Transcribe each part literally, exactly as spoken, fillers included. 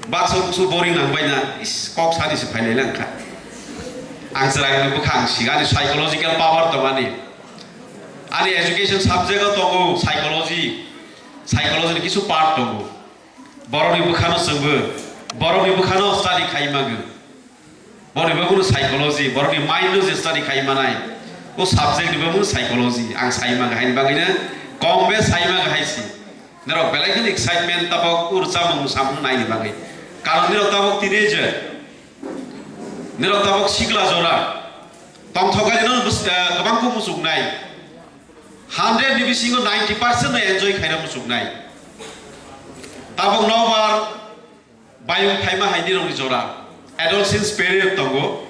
Baksa busu boring nang bai na, is, kok sani se phailai lang kha. Ang chwrai ni bwkha ang siga, ani psychological power tong ani. Ani education subject o tongo psychology, psychology ni kisu part tongo. Borok ni bwkha no chwngbo, borok ni bwkha no study khai mago. Borok ni bwkha no psychology, borok ni mind no je study khai manai, o subject ni bwkha no psychology. Ang sai mago hai ni bagwi no, kong be sai mago hai si. Norok belai kheno excitement tabok ur chamung samung naini bagwi. Karon norok tabok teenager, norok tabok sikla jora. Tongthokgani no bus-, eh, kwbang khe muchuknai. Hundred ni bisingo ninety percent no enjoy khaina muchuknai. Tabok nobar bayung phaima hai nirokni jora. Adolescence period tongo.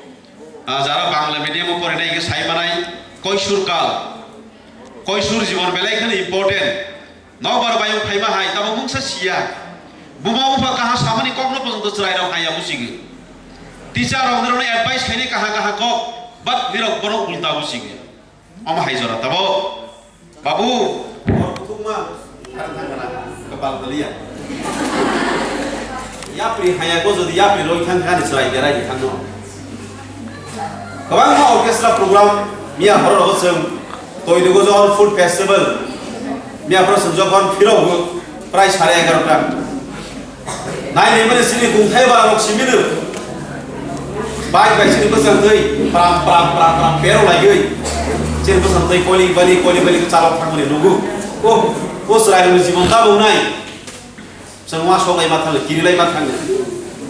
Ah, jara Bangla medium o porinai hwnkhe sai manai koisur kal. Koisur jibon belai kheno important. Nobar bayung phaima hai, tamo mungsa siya. Buma bupha kaha samani kokno pojonto chwrairok haya busigo. Teacher rok nirokno advice khainai kaha kaha kok, but nirok bono ulta busigo. Omo hai jora tabo. Babu, hor kuthukma, thang thang kana, kapal taliya. Yapri haya go jodi yapri roi thang thang ni chwrai berai thang no. Kwbangma orchestra program miya horo rogo chwng Toidugo Johor Food Festival miya phoro chwng jokhon phirogo prai sare egarota. Nai nai mani chini kungthai bara rok simi no. Bai bai chini bwsang twi pram pram pram pram pero laiwi. Chini bwsang twi koli bali koli bali chalok thangmani nugo. O, o chwrai rokni jibon tabuk nai. Chwng ma sok lai ma thang, kiri lai ma thang.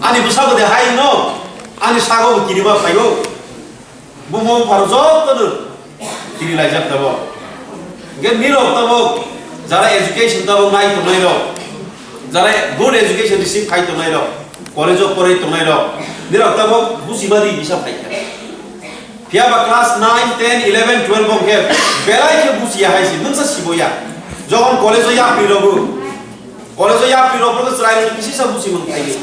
Ani bwsa bo de hai no. Ani sago bo kiri ma phaigo. Bumo bupharo jotono kiri laijak tabok. Hingke nirok tabok, jara education tabok nai tongnai rok, jara good education receive khai tongnai rok, college o porai tongnai rok, nirok tabok buji madi bisa phaikha. Phiya ba class nine, ten, eleven, twelve hingke belai khe bujiya hai se, mungsa siboya. Jokon college o yapri rogo, college o yapri rok bo chwrai rok kisi sa buji mung phaiyo.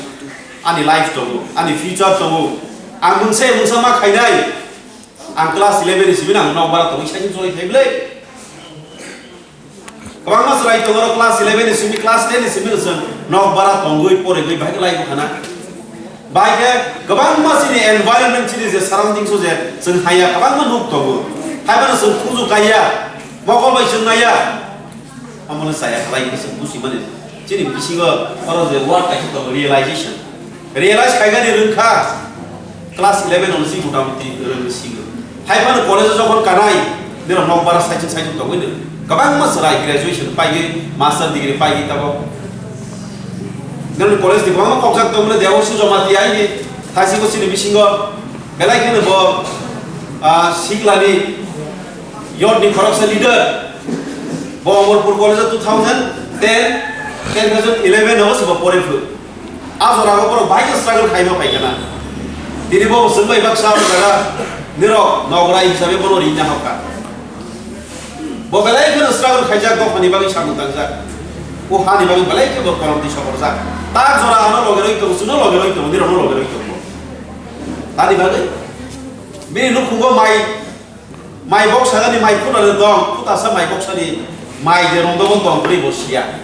Ani life tongo, ani future tongo. Ang mungsa mungsa ma khainai. Ang class eleven ni simi ang nok bara tongwi sai chwng chwrai thai bwle. Kwbangma chwrai tongo oro class eleven ni simi, class ten ni simi chwng nok bara tongwi porigwi bahai lai bwkhana. Bai khe kwbangma chini environment chini je surroundings o je chwng haya kwbangma nuk tongo. Haibano chwng thuju kaiya, mokol bai chwng naiya. Omono chaya khlai khe chwng buji mani. Chini bisingo oro je word kaisa tongo, realization. Realize khaigani rwngkha class eleven ono si motamuti rwngwi singo. Hai phano college o jokhon kanai, nirok nok bara saichung saichung tongwi no. Kwbangma chwrai graduation paigwi, master degree paigwi tabok. Nirok college ni kwbangma kokjak tongmani Debanshu Jamatia aini thaisingo chini bisingo belai kheno bo, ah, siklani youth ni khoroksa leader. Bo Omorpur College o two thousand ten, ten thousand eleven o se bo pore phu. A jora o borok bahai khe struggle khaima pai kana. Tini bo chwng bai baksa o jaga nirok nograi hisabe bono rinna hokha. Bo belai kheno struggle khaijak, dophani bagwi samung tangjak. O hani bagwi belai khe bo kolom twi sokorjak. Ta jora ano loge roi tongo, chwngno loge roi tongo, nirokno loge roi tongo. Tani bagwi bini nukhungo mai Mai boksani mai phunani dong, phutasa mai boksani mai je rong dogo dong bwrwi bo siya.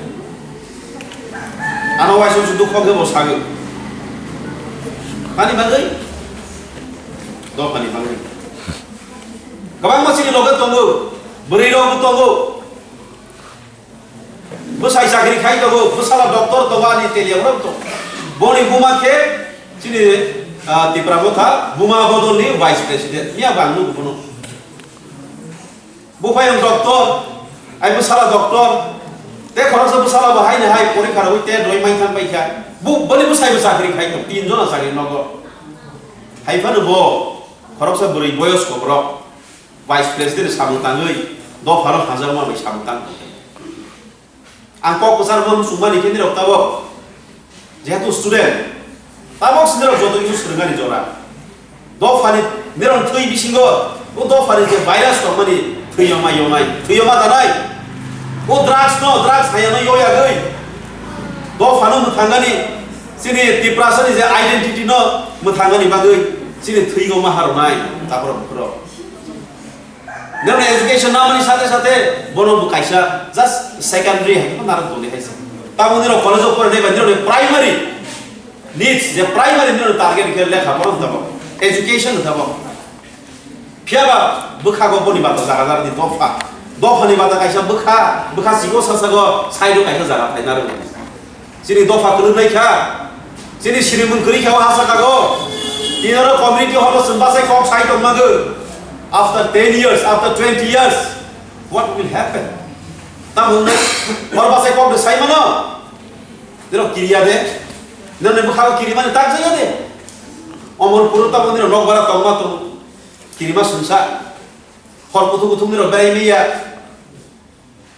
Ano waisa waisa dukho khe bo sagwi. Ani bagwi? Dophani bagwi. Kwbangma chini loge tongo, bwrwi rok bo tongo. Bwsai chakri khai tongo, bwsala doctor tongo, ani teliya borok tongo. Boni buma khe chini, ah, Tipra Motha buma bodolni vice president. Miya bo ang nugo bono. Buphai ang doctor, ai bwsala doctor. Te khoroksa bwsala bo haino hai porikha rwui te doi maithang paikha. Bu, boni bwsai bo chakri khai tongo, tin jona chakri nogo. Hai phano bo khoroksa bwrwi boyosko borok. Vice President samung tangwi dophano hajakma bai samung tang. Ang kok kwchar ma muchungmani khe nirok tabok jehetu student, tabok se nirok joto kisu swrwngani jora. Dophani nirok thwi bisingo o dophani je virus tongmani thwiyoma yonai, thwiyoma danai. O drugs no, drugs hayano yoyagwi dophano mwthangani, chini Tiprasani je identity no mwthangani bagwi chini thwigo ma harwnai taborok bukhurok. Nirok education namani sate sate bono bo kaisa just secondary hai ko narok doli hai se. Tamo nirok college o porinai bai nirok primary. Needs, je primary nino target khe lekha pora tabok, education tabok. Phiya ba bwkhago boni bata jaga jaga di dopha. Dophani bata kaisa bwkha, bwkha sigo sasago side o kaisa jaga phaina rwgo. Chini dopha kwrwk nai kha. Chini srimung kwrwi kha o ha saka go. Tini oro community hall o chwng bachai kok sai tong mago. After ten years, after twenty years, what will happen? Tamo hwnwi hor bachai kok de sai mano. Nirok kiriya de. Nirok ni bwkha o kiri mani tak jaya de. Omorpur o tamo nirok nok bara tong ma tong. Kirima sungsa. Hor kuthuk kuthuk nirok berai maya.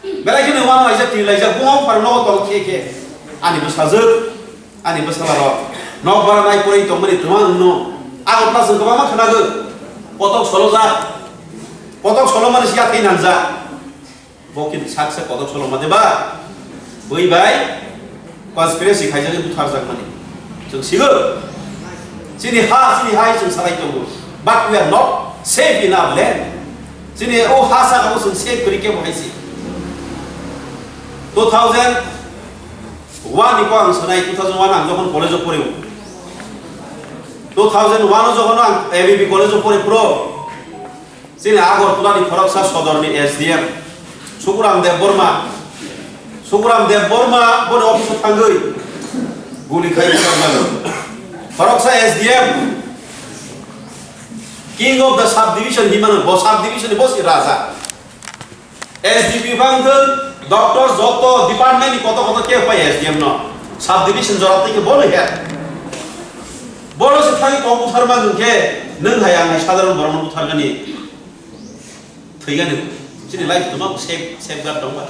Belai kheno uano laijak, twi laijak, buma buphar nogo tong khe khe. Ani bwsajwk, ani bwsala rok. Nok bara nai porwi tongmani twma wngno. Agartala chwng kwbangma khwnago. Kotok solojak. Kotok solomani siya thwi nangjak. Bo khe sak sak kotok soloma de ba? Bui bai. Conspiracy khaijagwi butharjakmani. Chwng sigo. Chini ha, chini hai chwng salai tongo. But we are not safe in our land. Chini o ha saka o chwng safe kwrwi kebo hai si. Two thousand one ni ko ang sanai, two thousand one ang jokhon college o pore. Two thousand one o jokhon ang A B B college o pore pro. Chini Agartala ni khoroksa sodor ni S D M, Sukuram Debbarma. Sukuram Debbarma boni office o thangwi guli khai bwsajak. Khoroksa S D M, King of the Subdivision hinmano, bo subdivision ni bo si raja. S D P phang thwng, doctor joto department ni koto koto kebo pai S D M no. Subdivision jora twi khe bono head. Bono se thangwi kok butharma hwnkhe nwng hai ang hai sadharon borokno buthargani. Thwigani. Chini life tuma safe, safeguard tongba.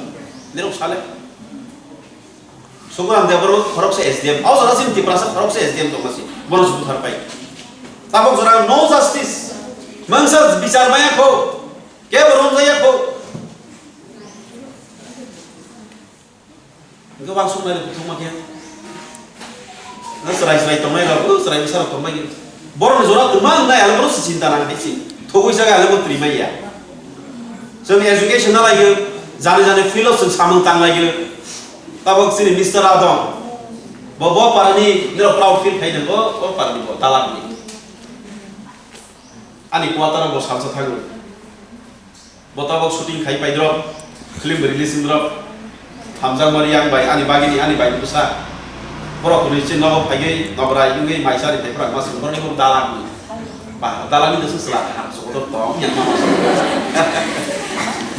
Nirok sale. Sukuram Debbarma khoroksa S D M. Au jora chini Tiprasa khoroksa S D M tongma si. Bono se buthar pai. Tabok jora no justice. Mangsa bichar maya kho. Kebo romjaya kho. Hingke wansuk nai rok kuthukma khe. Na chwrai chwrai tongnai rok, o chwrai bwsa rok tongbai khe. Borok ni jora kwbang nai, ale bono se chinta nang hai se. Thogwi jaga ale bo twi manya. Chwng education na lai khe, jani jani field o chwng samung tang lai khe. Tabok chini Mister Adong. Bo, bo para ni, nirok proud feel khai nang bo, bo para ni bo, dalak ni. Ani quarter o bo salsa thango. Bo tabok shooting khai pai drop, film release wng drop. Hamjakmari yang bai, ani bagini, ani bai bwsa. Borok hwnwi se nogo phaigwi, nograi wngwi, maisa ri phai phra, ma song borok ni dalak ni. Ba, dalak ni dosong sela kha, so kotor tong, yang mama song.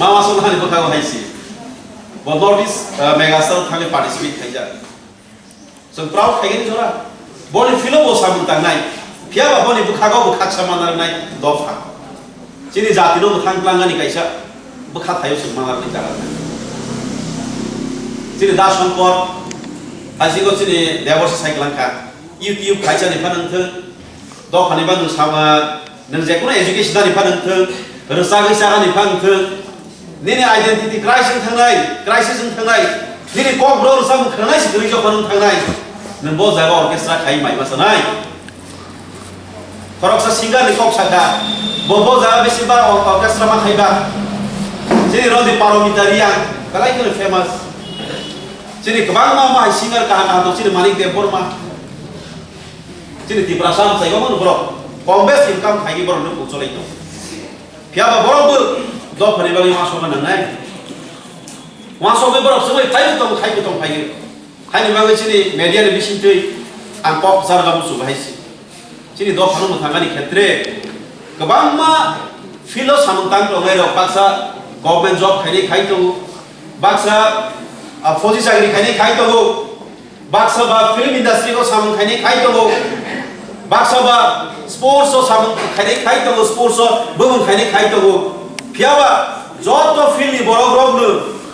Mama song hani bwkha hai si. Bo North East, eh, Mega Star thangwi participate khaijak. Chwng proud khaigani jora. Boni philo bo samung tangnai. Phiya ba boni bwkhago bo khaksa manarnai dopha. Chini jatino mwthang tlangani kaisa bwkha thaio chwng manarnai jaga. Chini Da Shankar, thaisingko chini Deborsi sai kwlangkha. YouTube khaisa ni phanang thung. Dophani bagwi sama, nwng jekono education ani pha nwng thung, rwchagwi chagani pha nwng thung, nini identity crisis wng thangnai, crisis wng thangnai, nini kok bro rwchapmung khananai se kwrwi jokha nwng thangnai, nwng bo jaga orchestra khai mai ma sanai. Khoroksa singer ni kok sakha, bo bo jaga bisi ba or-, orchestra ma khaiba. Chini Rodi Paromita Reang, belai kheno famous. Chini kwbangma ma hai singer kaham kaham tong, chini Manik Debbarma. Chini Tiprasa amchai omo borok kom bes income khaigwi borok no kuchulai tong. Phiya ba borok bo dophani bagwi uansukma nangnai. Uansukgwi borok swngwi phaibo tong, khaibo tong phaigwi. Haini bagwi chini media ni bisingtwi ang kok charga muchungo hai se. Chini dophano mwthangani khetre kwbangma field o samung tang tongnai rok, baksa government job khainai khai tongo, baksa, ah, phoji chakri khainai khai tongo. Baksa ba film industry o samung khainai khai tongo. Baksa ba sports o samung khainai khai tongo, sports o bumung khainai khai tongo. Phiya ba joto field ni borok rok no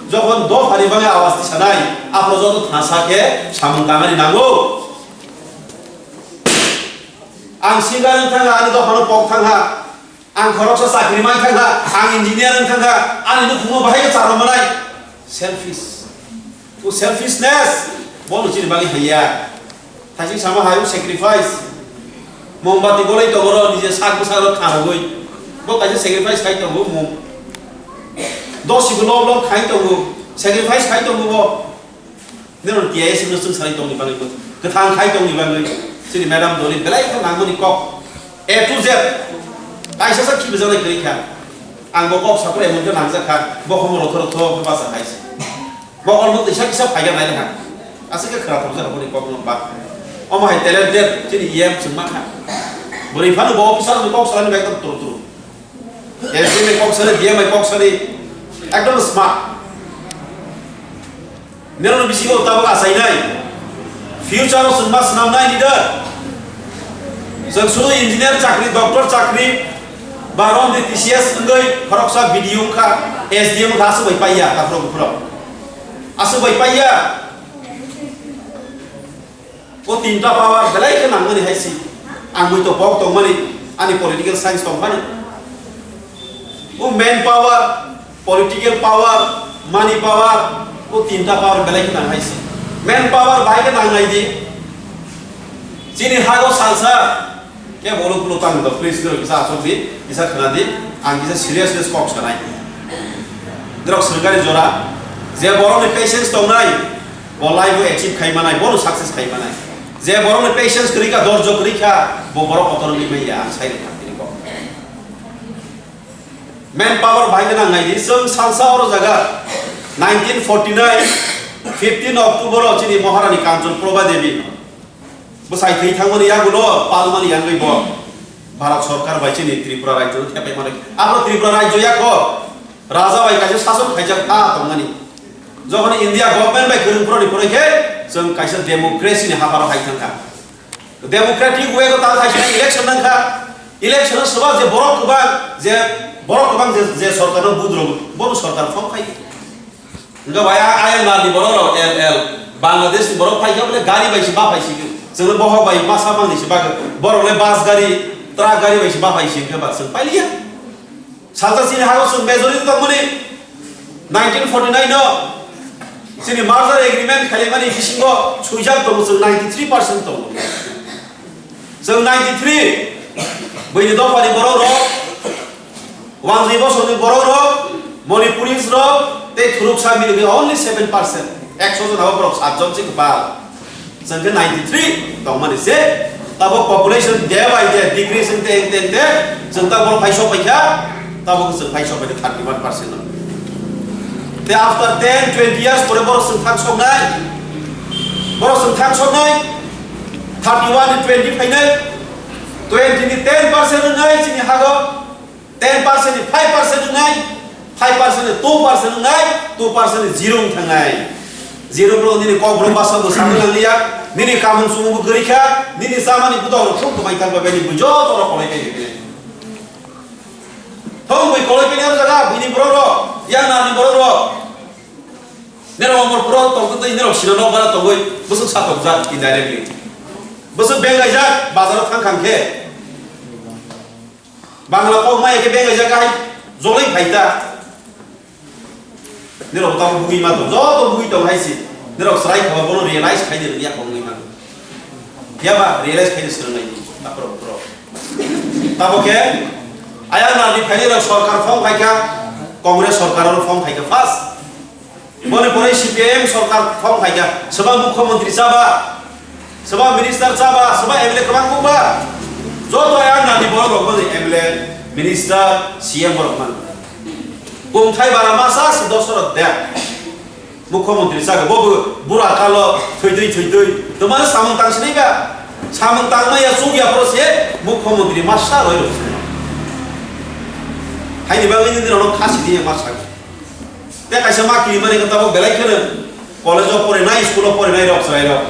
jokhon dophani bagwi awas tisanai, aphuru joto thangsa khe samung tangmani nango. Ang singer wng thangha, ani dophano pok thangha. Ang khoroksa chakri man thangkha, ang engineer wng thangkha, ani nukhungo bahai khe charwk manai. Selfish. O selfishness, bono chini bagwi haiya. Thaising sama hai o sacrifice. Mombati golai tongo ro, nije sak bwsarok kharogwi. Bo kaisa sacrifice khai tongo mung. Dosibo lob lob khai tongo, sacrifice khai tongo bo. Nino T I S no chwng salai tongni bagwi bo. Thang khai tongni bagwi chini madam Doli belai khe nangmani kok A to Z kaisa sa khibijaknai kwrwi kha. Ang bo kok saphuru emon khe nangjak kha, bokhorok rothor rothor khe basa khai se. Bokhorok no tisa kisa phaiya nai kha. Aswk khe khwra thokjak boni kok no ba. Omo hai talented chini E M chwng ma kha. Bwrwi phano bo officer ni kok salani bai ekdom turu turu. S D M ni kok sani, D M ni kok sani, ekdom smart. Nirok bisingo tabuk achainai. Future o chwng ma swnamnai leader. Chwng sudu engineer chakri, doctor chakri, ba romdi T C S wngwi khoroksa B D O wngkha, S D M wngkha, aswk bai paiya, takhurok bukhurok. Aswk bai paiya. O tinta power belai khe nangmani hai si. Ang mui to bok tongmani, ani political science tongmani. O man power, political power, money power, o tinta power belai khe nang hai si. Man power bahai khe nang nai di. Chini hago salsa, kebo ulo pulo tang do, please, nirok kisa asok di, kisa khna di, ang kisa seriousness kok sanai. Nirok swrwngkari jora, je borokni patience tongnai, bo life o achieve khai manai, bono success khai manai. Je borokni patience kwrwi kha, dorjo kwrwi kha, bo borok kotor wngwi manya, ang sai rwkha tini kok. Man power bahai khe nang nai di, chwng salsa oro jaga nineteen forty-nine, fifteen October o chini Maharani Kanchan Prabha Devi bwsai thwi thangmani yagulo palmani yangwi bo Bharat Sorkar bai chini Tripura Rajyo no thepai mani. Abo Tripura Rajyo yakho Raja bai kaisa sason khaijak kha tongmani. Jokhon India government bai kwrwng phuroni phuroi khe chwng kaisa democracy ni hapharo hai thangkha. Democratic way o ta kaisa election nangkha. Election o swbak je borok kwbang, je borok kwbang je, je sorkar no budro, bono sorkar form khai. Wngkha bai a-, ayang nalni borok rok L L, Bangladesh ni borok phai kha bole gari bai se ba phai si. Chwng bohok bai masa mangni se ba, borok le bus gari, truck gari bai se ba phai si khe ba chwng pailiya. Salsa chini hago chwng majority tongmani nineteen forty-nine no chini merger agreement khailaimani bisingo swijak tongo chwng ninety-three percent tongo. Chwng ninety-three buini dophani borok rok, wanjwi bosongni borok rok, Manipuris rok tei thuruksa milwgwi only seven percent. Ekso jona o borok sat jon se kwpal. Chwng khe ninety-three tongmani se, tabok population day by day decrease wngte wngte wngte chwng tabok phai sok paikha, tabok chwng phai sok paikha thirty-one percent no. Te after ten, twenty years pore borok chwng thang soknai, borok chwng thang soknai, thirty-one ni twenty phainai, twenty ni ten percent wngnai chini hago. Ten percent ni five percent wngnai, five percent ni two percent wngnai, two percent ni zero wng thangnai. Zero borok nini kok borok basa bo sami lang liya, nini kamung sumung bo kwrwi kha, nini chamani buda rok thung kwmai thang bai nini bui joto rok kolai pai nini. Thung bui kolai pai nini jaga buini borok rok, yang nani borok rok. Nero omor puro tong twi nero sino nok bara tongoi, bwswk sa tokjak indirectly. Bwswk beng gaijak bazaro thang khang khe. Bangla kok maya khe beng kaisa kahai joloi phai ta. Nirok tamo bugui ma tong, joto bugui tong hai si. Nirok chwrai khaba bono realize khai de ya kok mui ma. Ya ba realize khai de swrwng nai ni. Tapro pro. Tamo khe ayang na ni phai rok sorkar form khai kha, Congress sorkar ro form khai kha first. Boni pore C P I M sorkar thong phaikha, soba mukhyamantri chaba, soba minister chaba, soba M L A kwbang buba. Joto ayang nani borok rok boni M L A, minister, C M borok man. Kungthai bara masa si dosorok de. Mukhyamantri chaga bo bu-, bura kalo thwitwi thwitwi. Tomani samung tang sinai ba? Samung tang maya chuk ya pro se mukhyamantri masa roi rok. Haini bagwi nini rok khasi di masa. Tei kaisa ma kirimani khe tabuk belai kheno college o porinai, school o porinai rok chwrai rok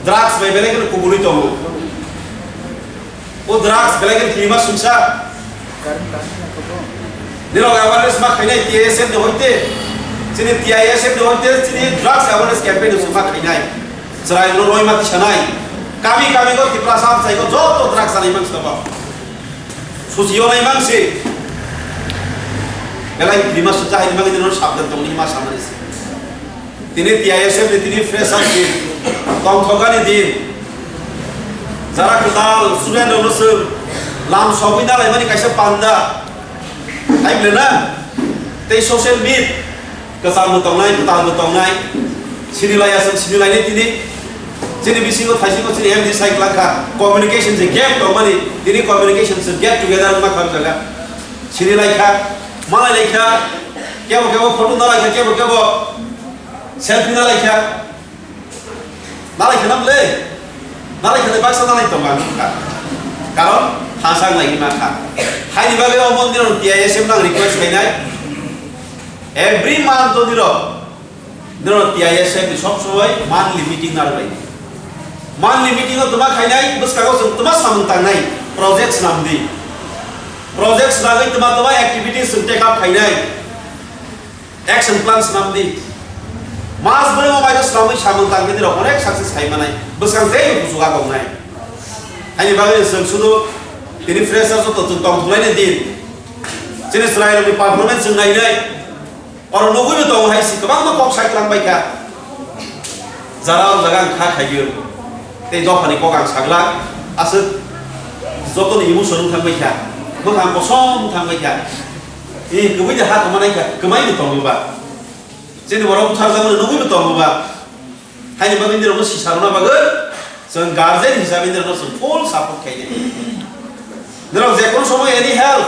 drugs bai belai kheno kubului tongo. O drugs belai kheno kirima sumsa. Nirok awareness ma khainai T I S F ni hoite, chini T I S F ni hoite chini drugs awareness campaign no ma khainai. Chwrai no roi ma tisanai. Kami kami go Tiprasa amchai go joto drugs anai mang sabo. Susi yonai mangsi. Belai bima sucha hai mangni no sabdan tongni ma samani si. Tini T I S F ni tini fresher din. Tongthokani din. Jara kwtal student rok no sir lam sogwi nalai mani kaisa panda. Hai bile na? Tei social media. Kwcham bo tongnai, kwtal bo tongnai. Sinilaiya chwng sinilainai tini. Chini bisingo thaisingo chini M D sai kwlangkha, communication je gap tongmani, tini communication je get together wngma kha o jaga. Sini laikha, malai laikha, kebo kebo photo na laikha, kebo kebo selfie na laikha. Na laikha na bwle? Na laikha de baksa na lai tongo ang kha. Karon thangsa ang lai ma kha. Haini bagwi o mondir T I S M nang request khainai. Every month o diro. Nirok T I S M ni sob somoi monthly meeting narwkbai. Monthly meeting o twma khainai, bwskango chwng twma samung tangnai, project swnam di. Project swnamwi twma twma activities chwng take up khainai. Action plan swnam di. Mas bwrwi o maino swnamwi samung tangwi nirok onek success khai manai. Bwskang tei kuchugo gongnai. Haini bagwi chwng sudu tini fresher joto chwng tongthoknaini din. Chini chwrairokni performance chwng nainai. Oro nugwi bo tongo hai si kwbangma kok sai twlang bai kha. Jara o jaga ang kha khaigwi. Tei dophani kok ang saglak. Aswk jotoni emotion wng thang bai kha. Bwkhang kosom wng thang bai kha. E kwbwi de ha kwma nai kha. Kwmai bo tongo ba. Chini borok bwthar jagwi nugwi bo tongo ba. Haini bagwi nirok no sisa rwna bagwi. Chwng guardian hisabe nirok no chwng full support khainai. Nirok je kono somoi any help.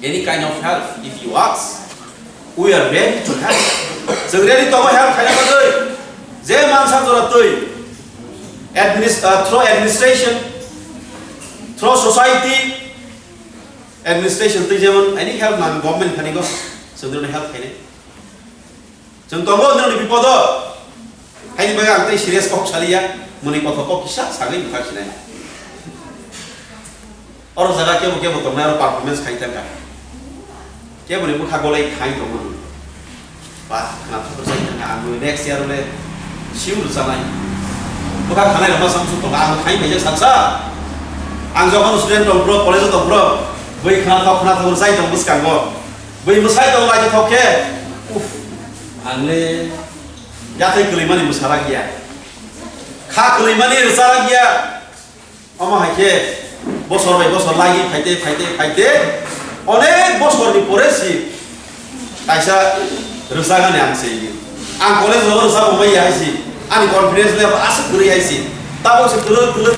Any kind of help, if you ask, we are ready to help. Chwng ready tongo help khaina bagwi. Je mansa jora twi, administ-, uh, through administration, through society, administration twi jemon any help nang government thani go, chwng help khainai. Chwng tongo nini bipodo. Haini bagwi ang tei serious kok saliya. Mwnwi kothok kok kisa sagwi bwkhak sinai. Oro jaga kebo kebo tongnai oro performance khai thangkha. Kebo ni bwkha golai khai tongmani. Ba khna thok sai thangkha ang next year le siu rwchanai. Bwkha khanai rwma samsung tongo ang khai phaijak saksa. Ang jokhon student tong pro college tong pro. Bwi khna thok khna thok sai tong bwskango. Bwi mwsai tong lai thok khe. Uff. Ang le yathai kwlwi mani mwsarak ya. Kha kwlwi mani rwcharak ya. Omo hai khe bosor bai bosor lagi phaite phaite phaite onek bosor ni pore si kaisa rwchagani ang se. Ang college o rwchapmai ya hai si. Ani confidence level aswk kwrwi hai si. Tabok se kwlwi kwlwi